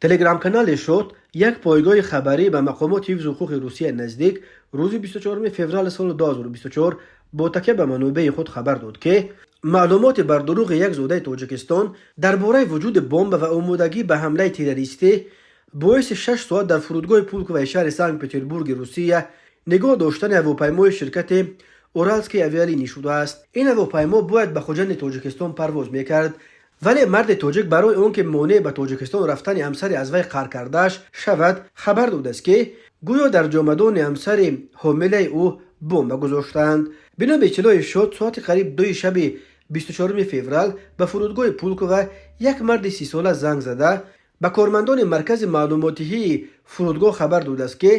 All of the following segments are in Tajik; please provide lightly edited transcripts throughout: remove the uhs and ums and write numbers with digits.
Телеграм-канали Шот, як пойгоҳи хабарӣ ба мақомоти ҳифзи ҳуқуқи Русия наздик, рӯзи 24 феврали соли 2024 бо такя ба манобеи худ хабар дод, ки маълумоти бардурӯғи як зодаи Тоҷикистон дар бораи вуҷуди бомба ва омодагӣ ба ҳамлаи террористӣ боиси 6 соат дар фурудгоҳи Пулковаи шаҳри Санкт Петербурги Русия нигоҳ доштани ҳавопаймои ширкати Уральские авиалинии шудааст. Ин ҳавопаймо бояд ба Хуҷанди Тоҷикистон парвоз мекард, вале марди тоҷик барои он ки монеъ ба Тоҷикистон рафтани ҳамсари аз вай қаҳр кардааш шавад, хабар додааст, ки гӯё дар ҷомадони ҳамсари ҳомилаи ӯ бомба гузоштаанд. Бино ба иттилои Шот, соати қариб 2-и шаби 24 феврал ба фурудгоҳи Пулкова як марди 30-сола занг зада, ба кормандони маркази маълумотдиҳии фурудгоҳ хабар додааст, ки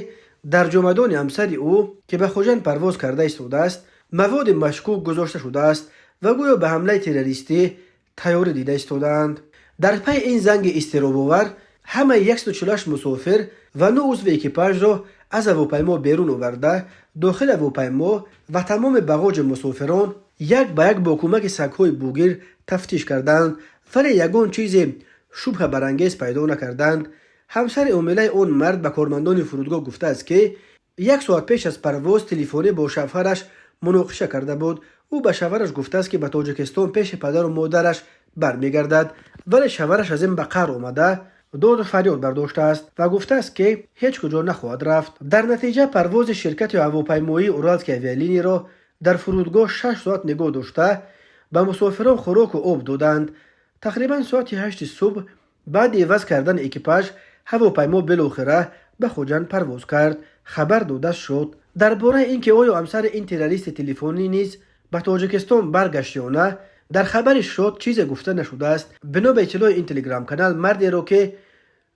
дар ҷомадони ҳамсари ӯ, ки ба Хуҷанд парвоз карда истодааст, маводи машкук гузошта шудааст ва гӯё ба ҳамлаи террористӣ тайёрӣ дида истодаанд. Дар пайи ин занги изтиробовар ҳамаи 148 мусофир ва нӯ узви экипажро аз ҳавопаймо берун оварда, дохили ҳавопаймо ва тамоми бағоҷи мусофирон як ба як бо кӯмаки сагҳои бугир тафтиш карданд, вале ягон чизе шубҳабарангез пайдо накарданд. Ҳамсари ҳомилаи он мард ба кормандони фурудгоҳ гуфтааст, ки як соат пеш аз парвоз телефонӣ бо шавҳараш муноқиша карда буд. Ӯ ба шавҳараш гуфтааст, ки ба Тоҷикистон пеши падару модараш бармегардад, вале шавҳараш аз ин ба қаҳр омада, доду фарёд бардоштааст ва гуфтааст, ки ҳеҷ куҷо нахоҳад рафт. Дар натиҷа парвози ширкати ҳавопаймоии Уральские авиалиниро дар фурудгоҳ 6 соат нигоҳ дошта, ба мусофирон хӯроку об доданд. Тақрибан соати 8-и субҳ, баъди иваз кардани экипаж, ҳавопаймо билохира ба Хуҷанд парвоз кард, хабар дода шуд. Дар бораи ин ки оё ҳамсари ин террористи телефонӣ низ ба Тоҷикистон баргашт ё на, дар хабари Шот чизе гуфта нашудааст. Бино ба иттилои ин телеграм-канал, мардеро, ки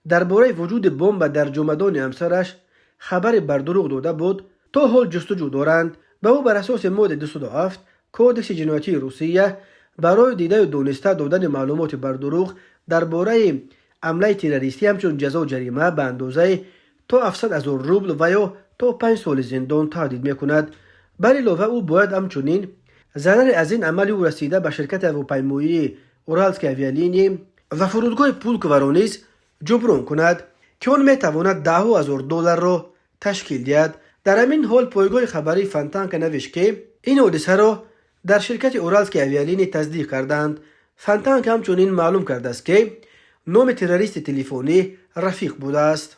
дар бораи вуҷуди бомба дар ҷомадони ҳамсараш хабари бардурӯғ дода буд, то ҳол ҷустуҷӯ доранд. Ба ӯ бар асоси моддаи 207 Кодекси ҷиноятии Русия барои дидаю дониста додани маълумоти бардурӯғ дар бораи ҳамлаи террористӣ ҳамчун ҷазо ҷарима ба андозаи то 700 ҳазор рубл ва ё то 5 соли зиндон таҳдид мекунад. Бар илова, ӯ бояд ҳамчунин зарари аз ин амали ӯ расида ба ширкати ҳавопаймоии Уральские авиалинии ва фурудгоҳи Пулковаро низ ҷуброн кунад, ки он метавонад даҳҳо ҳазор долларро ташкил диҳад. Дар ҳамин ҳол пойгоҳи хабарии Фонтанка навишт, ки ин ҳодисаро дар ширкати Уральские авиалинии тасдиқ карданд. Фонтанка ҳамчунин маълум кардааст, ки номи террористи телефонӣ Рафиқ будааст.